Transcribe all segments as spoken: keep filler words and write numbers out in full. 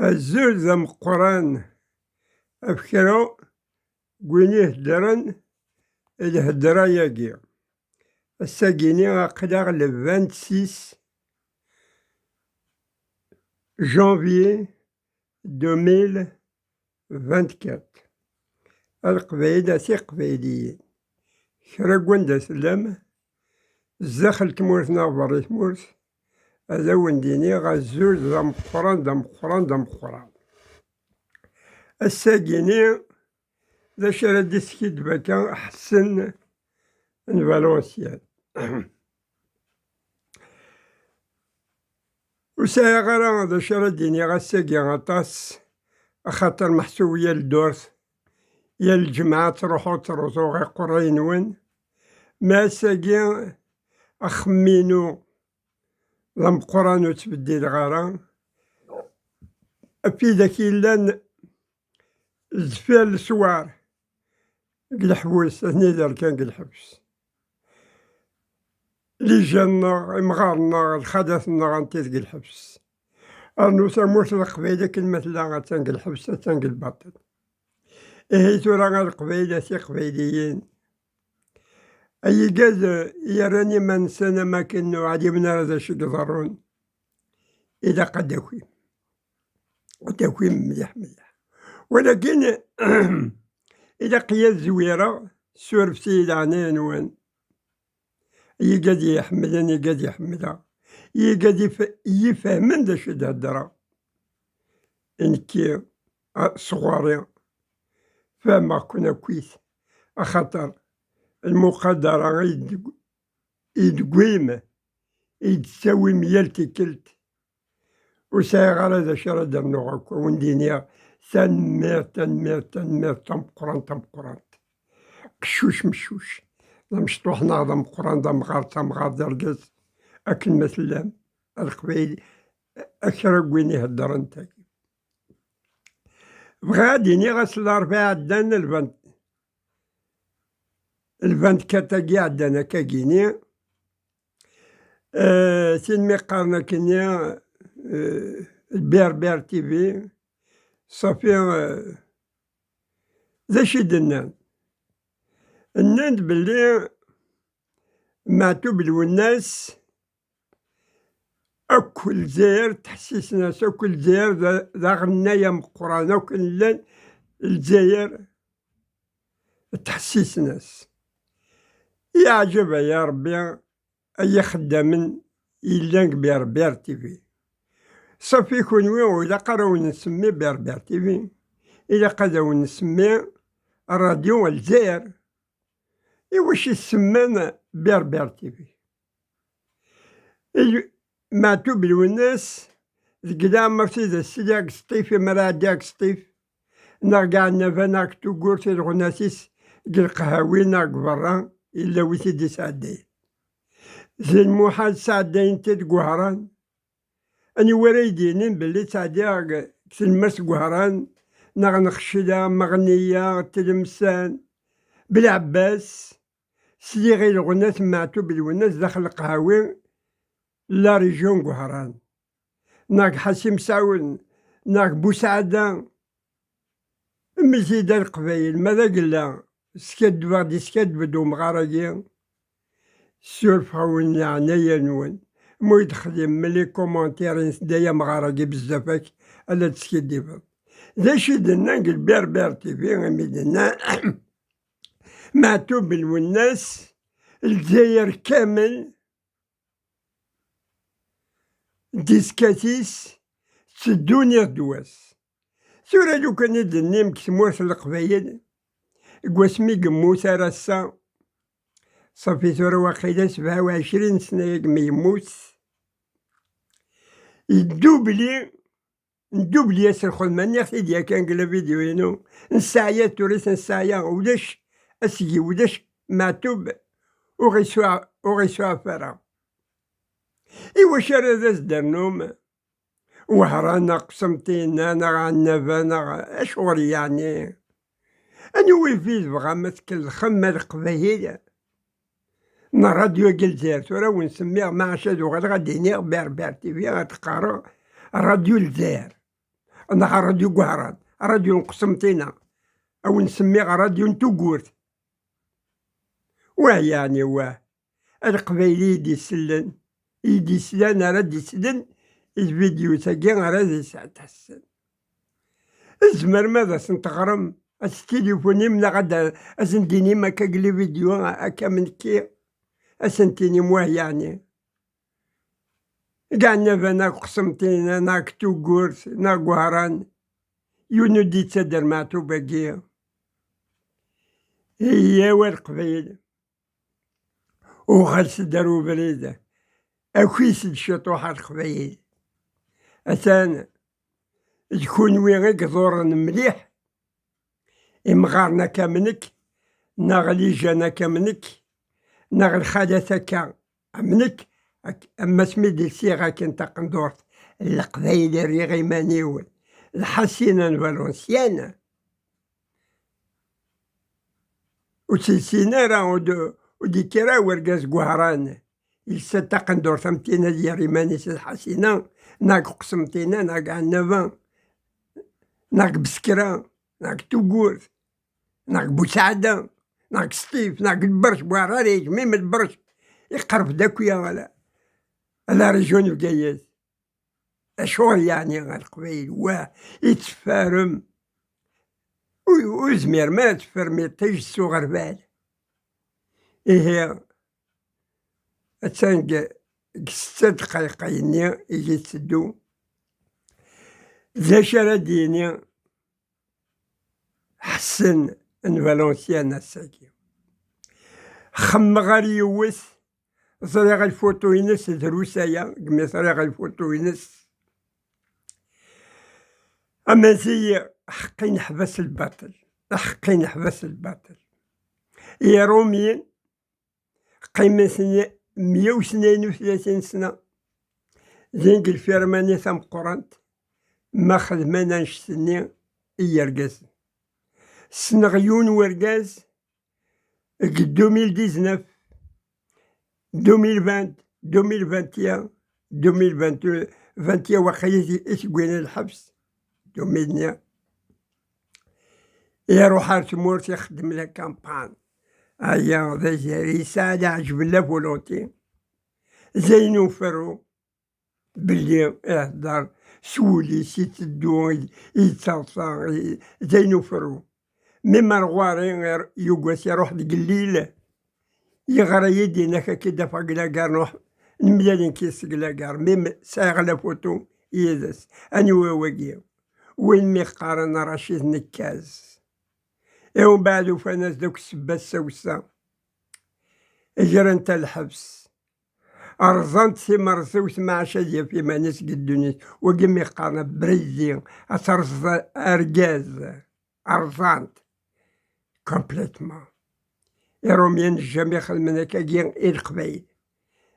Azul d ameqqran ɣef kra n win iheddren lhedra-agi. Ass-agi-ni aql-aɣ le vingt-six janvier deux mille vingt-quatre. A Leqbayel, a Tiqbayliyin, kra n wanda tellam, zdaxel tmurt neɣ berri tmurt, ad awen-d-iniɣ azul d ameqqran, d ameqqran, d ameqqran. Ass-agi-ni, d acu ara d-iskiddeb akka Ḥsen n Valenciennes? Ur sɛiɣ ara d acu ara d-iniɣ ass-agi aṭas, axaṭer meḥsub yal ddurt, yal lǧemɛa ttruḥuɣ ttruẓuɣ iqerray-nwen, ma ass-agi axemmem-inu d ameqqran ur ttbeddileɣ ara. Apidak yellan deffir leswar deg leḥbus, atni d arkan deg lḥebs. Lijan-nneɣ, imɣaren-nneɣ, lxalat-nneɣ, anti deg lḥebs. Rnu tamurt n Leqbayel akken ma tella, attan deg lḥebs, attan deg lbaṭel. Ihi tura a Leqbayel, a Tiqbayliyin, ay igad yerran iman-nsen am akken ur ɛlimen ara d acu i iḍerrun, ilaq ad d-akim. Ad d-akim mliḥ mliḥ. Walakin ilaq-iyi ad zwireɣ, surfet-iyi leɛnaya-nwen. Ay igad iyi-ḥemmlen, igad iḥemmleɣ, igad if-, iyi-fehmen d acu i d-heddreɣ. Nekki, a, sɣur-i, fehmeɣ-ken akkit, axaṭer lmuqadara i d-, i d-tewwim, i d-tettawim yal tikkelt, ur sɛiɣ ara d acu ara d-rnuɣ akk, a wen-d-iniɣ tanemmirt, tanemmirt, tanemmirt tameqqrant, tameqqrant. Qeccuc meccuc, d amecṭuḥ neɣ d ameqqran, d amɣar d tamɣart, d argaz, akken ma tellam, a Leqbayel, a kra n win iheddren tagi. Bɣiɣ ad d-iniɣ ass n larebɛa iɛeddan, lvent-, lvent-quatre-agi iɛeddan akkagini, eh, tin mi qqaren akkenni, eh, Berber T V, ṣafi, eh, d acu i d-nnan? Nnan-d belli Meɛtub Lwennas akk Lezzayer ttḥessisen-as, akk Lezzayer d, d aɣennay ameqqran, akk llan Lezzayer ttḥessisen-as. Yeɛjeb, ay a Rebbi, ay ixeddamen yellan deg Berber T V. Ṣafi kunwi ur ilaq ara wen-nsemmi Berber T V, ilaq ad wen-nsemmi Radyu Lezzayer. Iwacu i s-semman Berber T V? I-, Meɛtub Lwennas, deg leɛmer-is d Sidi Agseṭṭif, imar ɛeddi Agseṭṭif, neɣ deg Ɛennaba, neɣ deg Tuggurt, i lɣunat-is deg Leqhawi, neɣ deg berra, yella wi t-id-isɛeddayen. Di lmuḥal sɛeddayen-t-id deg Wehran. Aniwa ara yi-d-yinin belli ttɛeddiɣ deg tlemmast n Wehran, neɣ Nexcla, Meɣniya, Tlemsan, Belɛebbas, sliɣ i lɣenna n Meɛtub Lwennas daxel Leqhawi, la région n Wehran, neɣ Ḥasi Msaɛud, neɣ Busɛada, mmi-s-id a Leqbayel, ma d agella, skaddbeɣ-d, iskaddeb-d umɣar-agi, surfeɣ-awen leɛnaya-nwen, ma ur d-xdimem les commentaires-ines d ay amɣar-agi bezzaf-ak, ala teskiddibeḍ. D acu i d-nnan deg Lberber T V, imi d-nnan Meɛtub Lwennas, Lezzayer kamel, diskat-is tteddun iḍ d wass. Tura lukan i d-tennim deg tmurt n Leqbayel, deg wasmi yemmut ar ass-a, ṣafi tura waqila sebɛa u ɛecrin sna yagmi yemmut, yeddubli, ndubli-as lxedma, nniɣ-t-id yakan deg la vidéo-inu, nesseɛya turist, nesseɛya, ulac asgi, ulac Meɛtub, ur ɣ-isuɛ-, ur ɣ-isuɛef ara. Iwacu ara d as-d-ternum Wehran neɣ Qsenṭina neɣ Ɛennaba neɣ acuɣer yeɛni? Anwa i tebɣam ad tkellxem a Leqbayel? N Radyu Lezzayer, tura wen-semmiɣ, maɛac ad uɣaleɣ ad d-iniɣ Berber T V, ad qqareɣ Radyu Lezzayer. neɣ Radyu Guhran, Radyu n Qsenṭina, a wen-semmiɣ Radyu n Tugurt. Wah, yeɛni wah, a Leqbayel i yi-d-isellen, i yi-d-islan ara d-islen i lvidyut-agi ara d-isɛeddasen. Tzemrem ad asen-teɣrem, ad s-tilifunim, neɣ ad, ad sen-d-tinim akka deg lividyu, akka am nekki, ad sen-tinim wah, yeɛni. Deg Ɛennaba neɣ deg Qsenṭina neɣ deg Tugurt neɣ deg Wehran, yiwen ur d-yettader Meɛtub-agi. Yyaw a Leqbayel, uɣalet-d ar ubrid, aki-t-id ciṭuḥ a Leqbayel. Atan d kunwi i iḍurren mliḥ, imɣaren akka am nekk, neɣ lijan akka am nekk, neɣ lxalat akka am nekk, ak-, am asmi d-lsiɣ akken taqendurt n Leqbayel, rriɣ iman-iw d Ḥasina n Valenciennes. Ur tt-yessin ara, ur d-, ur d-yekkir ara wergaz deg Wehran yelsa taqendurt am tin ad yerr iman-is d Ḥasina, neɣ deg Qsenṭina, neɣ deg Ɛennaba, neɣ deg Beskra, neɣ deg Tugurt, neɣ deg Buseɛda, neɣ deg Sṭif, neɣ deg Lberj, Buɛrarij, même Lberj, iqerreb-d akk ya la, la région n Bgayet. Acuɣer yeɛni a Leqbayel? Wah, i teffarem? Ur, ur tezmirem ara ad tefferm iṭij s uɣerbal. Ihi, attan deg, deg setta dqayeq-nni i yetteddu. D acu ara d-yini Ḥsen n Valenciennes ass-agi? Xemmeɣ ar yiwet, ẓriɣ lfuṭu-ines drus aya, deg mi ẓriɣ lfuṭu-ines. Amaziɣ, ḥeqqi neḥbes lbaṭel, ḥeqqi neḥbes lbaṭel. Iṛumyen qqimen sne-, meyya u tnin u tlatin sna. Din deg lfirma-nni tameqqrant, ma xedmen annect-nni i yergazen. Ssneɣ yiwen wergaz deg deux mille dix-neuf, deux mille vingt, deux mille vingt et un, deux mille vingt, vingt et un waqila i t-, i t-wwin lḥebs, deux mille un. Iruḥ ar tmurt, ixeddem la campagne. Aya d azar, yesɛa leɛǧeb, la volonté. D ayen uferru belli ihedder s wul-is, iteddu, i-, yettaḍsa, i-, d ayen uferru. Mi mar ɣwari, yuggas iruḥ deg llil, yeɣra-yi-d, yenna-k ad k-id-afeɣ deg lagar, nruḥ nemlal nekk-is deg lagar, mi m-, sɛiɣ la photo yid-s. Anwa wagi? Win mi qqaren Racid Nekkaz. I umbeɛd ufan-as-d akk ssebba s tawsa. Gren-t ɣer lḥebs. Rẓan-t timerẓiwt, maɛac ad yaf iman-is deg ddunit. Wagi mi qqaren abrizi, ad terẓeḍ argaz. Rẓan-t. Complètement. Iṛumyen jamais xedmen akkagi i Leqbayel.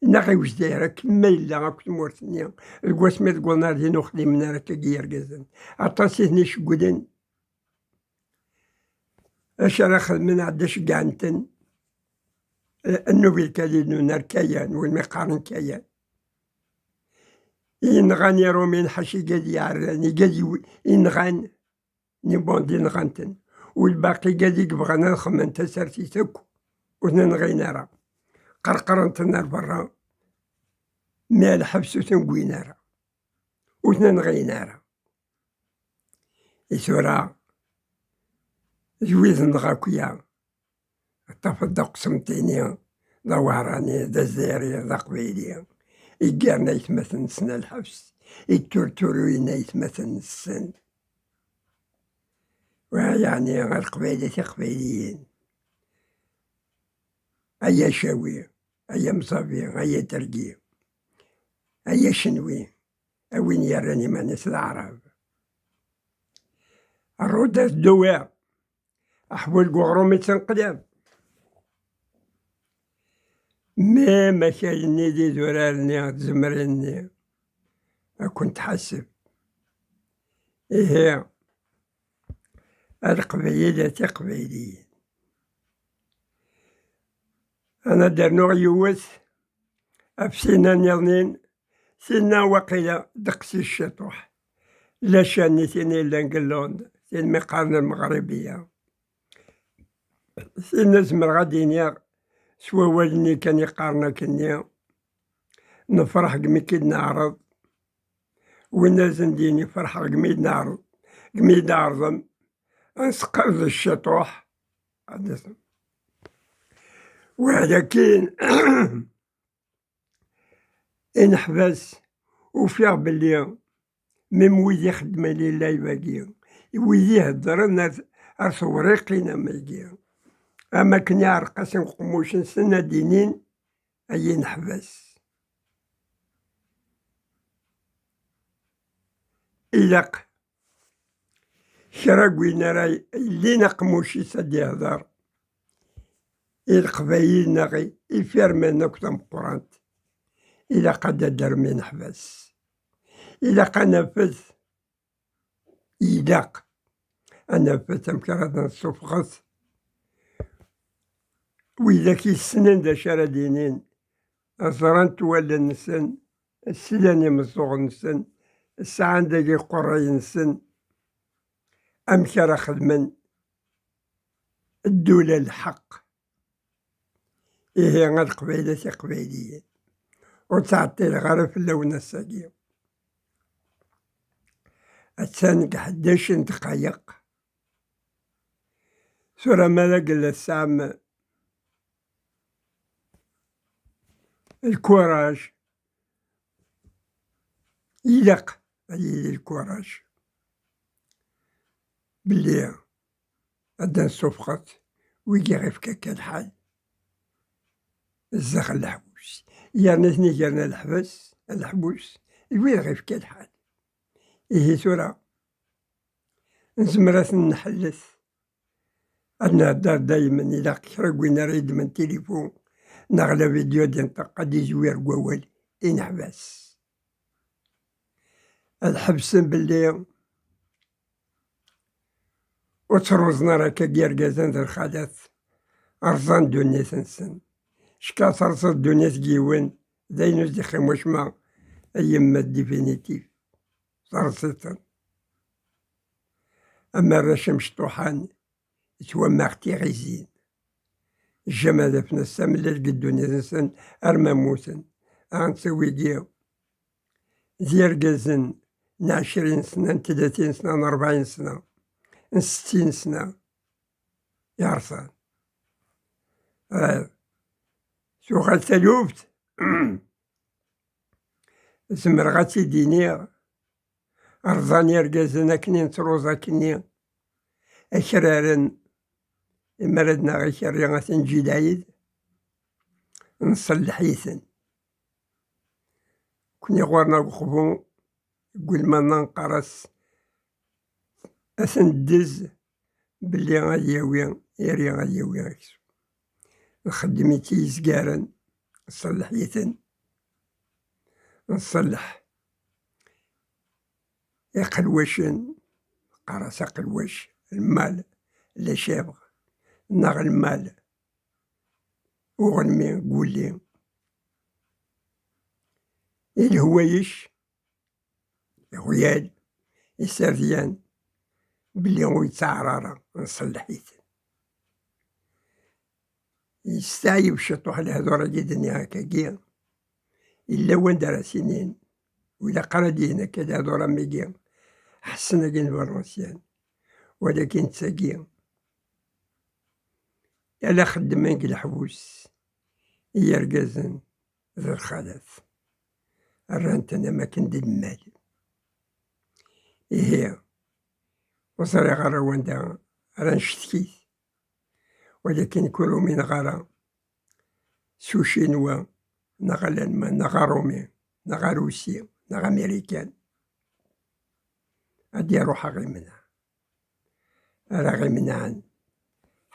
Neɣ i Wezzayer, akken ma yella akk tmurt-nni, deg wasmi deg wannar din ur xdimen ara akkagi yergazen. Aṭas i ten-icewwlen. Acu ara xedmen, ɛedda ceggɛen-ten, eh, Nnubil Kalidun ar Kayan, win mi qqaren Kayan. Yenɣan Iṛumyen ḥaca igad yeɛran, igad iw-, yenɣan, ni bon, d inɣan-ten. U lbaqi igad i yebɣan ad xedmen tasertit akk, ur ten-nɣin ara. Qerqren-ten ar berra, mi ar lḥebs ur ten-wwin ara. Ur ten-nɣin ara. I tura, d wid-nneɣ akya, tafeḍ d aqsemṭini, d awehrani, d azzayri, d aqbayli, i ggaren aytmaten-nsen ar lḥebs, i tturturuyen aytmaten-nsen. Wa yeɛni a Leqbayel, a Tiqbayliyin, ay acawi, ay amẓabi, ay adergi, ay acenwi, a win yerran iman-is d aɛrab. Rrud ad dduwiɣ, aḥbul deg uɣrum ittenqlab. Même akal-nni d idurar-nni d tzemrin-nni, ad kent-tḥaseb. Ihi, a Leqbayel, a Tiqbayliyin. Ana d-rnuɣ yiwet ɣef tinna nniḍnin, tinna waqila ddeqs-is ciṭuḥ. La chaîne-nni tin yellan deg Londres, tin mi qqaren Lmeɣribiya. Tin zemreɣ ad d-iniɣ s wawal-nni kan i qqaren akkenni, nefreḥ deg mi k-id-neɛreḍ. Win ad sen-d-yini ferḥeɣ deg mi d-neɛreḍ, deg mi d-ɛerḍem, ad nesqerdec ciṭuḥ. Ad as-, walakin ineḥbas, ufiɣ belli mim wid ixeddmen i live-agi, wid iheddren ar, ar tewriqin am wigi, am akken iɛreq-asen uqemmuc-nsen, ad d-inin ay ineḥbas. Ilaq kra n win ara yellin aqemmuc-is ad d-ihder i Leqbayel neɣ i, i firmen akk tameqqrant. Ilaq ad d-adrem ineḥbas. Ilaq ad nafet, ilaq ad nafet amek ara d-nessufɣet widak yessnen d acu ara d-inin, ẓrant wallen-nsen, slan imeẓẓuɣen-nsen, sɛan dagi iqerray-nsen, amek ara xedmen ddula n lḥeqq. Ihi a Leqbayel, a Tiqbayliyin, ur ttɛeṭṭileɣ ara fell-awen ass-agi. Attan deg ḥdac n ddqayeq. Tura ma d agella tesɛam lkuraj, ilaq ad yili lkuraj belli ad d-nessufɣet wigi ɣef kka lḥal zdaxel leḥbus, yerna ten-igren leḥbas, leḥbus, d wid ɣef kka lḥal. Ihi tura nezmer ad ten-nḥellet. Ad nhedder daymen, ilaq kra n win ara yeddmen tilifu neɣ la vidéo d-inṭeq ad izwir deg wawal ineḥbas. Ad ḥebsen belli ur ttruẓen ara akka yergazen d lxalat, rẓan ddunit-nsen. Cka terẓeḍ ddunit n yiwen, d ayen ur s-d-iqqim wacemma, ay yemmet définitif. Terẓiḍ-ten. Am arrac imecṭuḥen, yettwammaɣ tiɣizin. Jjam ad afen ass amellal deg ddunit-nsen arma mmuten. Ansa wigi d yergazen n ɛecrin sna, n tlatin sna, n rebɛin sna, n settin sna, yerṣan. Ah, tuɣal taluft, zemreɣ ad tt-id-iniɣ, rẓan yergazen akken i nettruẓ akkenni, akraren, imar ad naɣ ikerri a ten-ǧǧi lɛid, nṣelleḥ-iten. Kni ɣur-neɣ uqbu, deg ulmanna neqqar-as ad ten-ddez belli ad yawi iri, ad yawi aksum. Nxeddem-itt i yizgaren, nṣelleḥ-iten, nṣelleḥ iqelwacen, neqqar-as aqelwac, lmal, la chèvre, neɣ lmal uɣelmi, gulli, i lehwayec, iɣyal, iserdiyen, belli ur yettaɛar ara, nṣelleḥ-iten. Yesteɛyeb ciṭuḥ lehdur-agi d-nniɣ akkagi, yella wanda ara s-inin, ur ilaq ara ad d-inin akka lehdur am wigi, ḥessen-agi n Valenciennes, walakin d tagi, ala xeddmen deg leḥbus i yergazen d lxalat, rran-ten am akken d lmal. Ihi, ur ẓriɣ ara wanda ara ncetkit, walakin kul ur umineɣ ara s ucinwa, neɣ alalman, neɣ aṛumi, neɣ arusi, neɣ amirikan, ad d-iruḥ ad ɣ-imneɛ. Ara ɣ-imneɛen,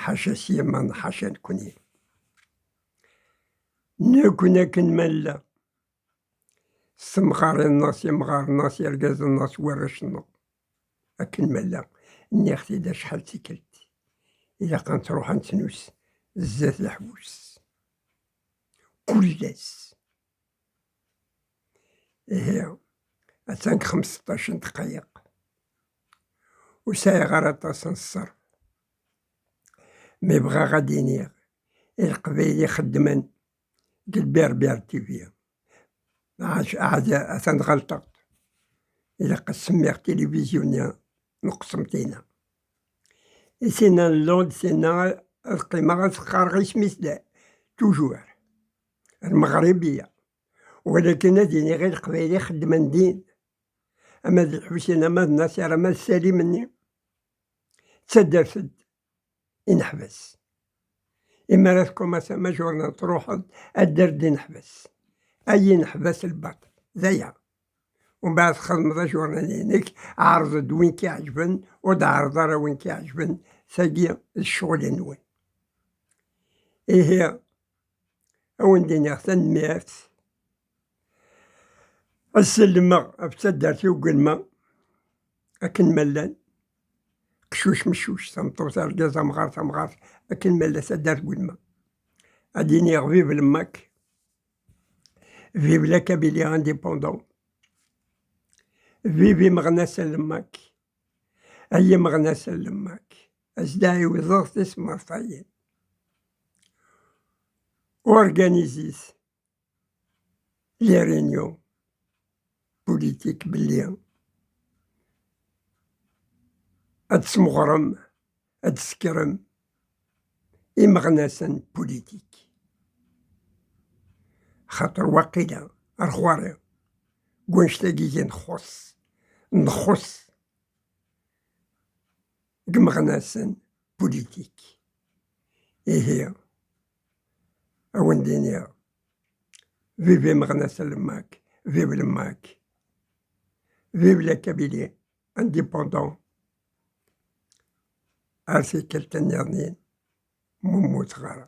ḥaca s yiman, ḥaca nekni. Nekni akken ma nella, s temɣarin-nneɣ, s yimɣaren-nneɣ, s yergazen-nneɣ, s warrac-nneɣ, akken ma nella, nniɣ-t-id acḥal d tikkelt, ilaq ad nettruḥ ad nettnus zdat leḥbus. Kul ass. Ihi, attan deg xemseṭṭac n ddqayeq. ur sɛiɣ ara aṭas n ṣṣerf. Mi bɣaɣ ad d-iniɣ i Leqbayel ixeddmen deg Lberbère T V, ɛad atan ɣelṭeɣ-d. Ilaq ad semmiɣ tilivizyu-nni n Qsenṭina. I tinna n Londres, tinna ad qqimeɣ ad qqareɣ isem-is da, toujours. Lmeɣribiya. Walakin ad iniɣ i Leqbayel ixeddmen din, ama d Lḥusin, ama d Naṣir, ama d Salim-nni, ttaddart-d ineḥbas. Imi ara tkumaseḍ ajournal, truḥeḍ ad d-terreḍ ineḥbas. Ay ineḥbas lbaṭel, d aya. Umbeɛd txedmeḍ ajournal-inek, ɛreḍ-d win k-iɛeǧben, ur d-ɛreḍ ara win k-iɛeǧben, tagi d ccɣel-nwen. Ihi, a wen-d-iniɣ tanemmirt. Ad sellmeɣ ɣef taddart-iw n Ugelma, akken ma llan. Qeccuc meccuc, tameṭṭut, argaz, amɣar, tamɣart, akken ma llan taddart n Ugelma. Ad d-iniɣ vive le MAK, vive la Kabylie indépendant, vive imeɣnasen n le MAK, ay imeɣnasen n le MAK, ad s-d-ɛiwdeɣ tisemmaḍt-ayi. Organisez les réunions politiques belli ad tesmeɣrem, ad d-tessekrem imeɣnasen n politik. Xaṭer waqila ar xwari deg wannect-agi i nxuṣṣ, nxuṣṣ deg imeɣnasen n politik. Ihi, a wen-d-iniɣ, vive imeɣnasen n le MAK, vive le MAK, vive la Kabylie indépendant. Ar tikkelt nniḍen, ma ur mmuteɣ ara.